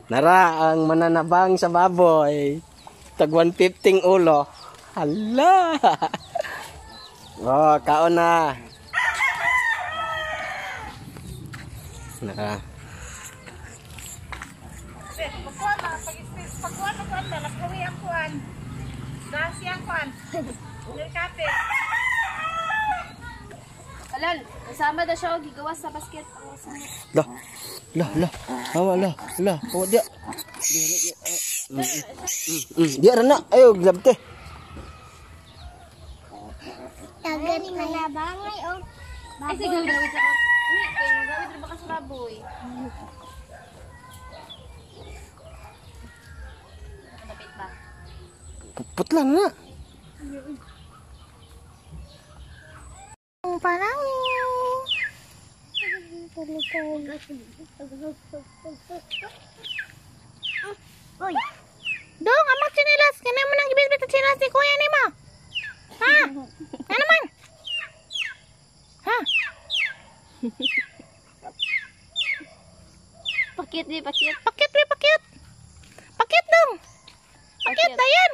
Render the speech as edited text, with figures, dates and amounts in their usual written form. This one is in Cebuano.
Nara ang mananabang sa baboy. Tag 150 ulo. Hala. Oh, kaon na. Nara. Pagkuhan na, pagkuhan na kuhan na, nagkawi ang kuhan. Dasi ang kuhan. Nilkape. Alal, kasama na siya og gigawas sa basket. Lah. Lah, lah. Hawa lah, lah. Oh, dia. Dia ra na. Ayo, glabte. Tagat manabangay og Ay, sige, gawin sa Uy, kay nagawid ra ba ka sa baboy? Kapit ba? Putla na. Parang Uy. Dong, amang tsinelas. Kaya mo nang gibitbit ang tsinelas ni kuya ni mo. Ha? Ano man? Ha? Pakit di, pakit. Pakit, we, pakit. Pakit, dong. Pakit, Pakit. dayan.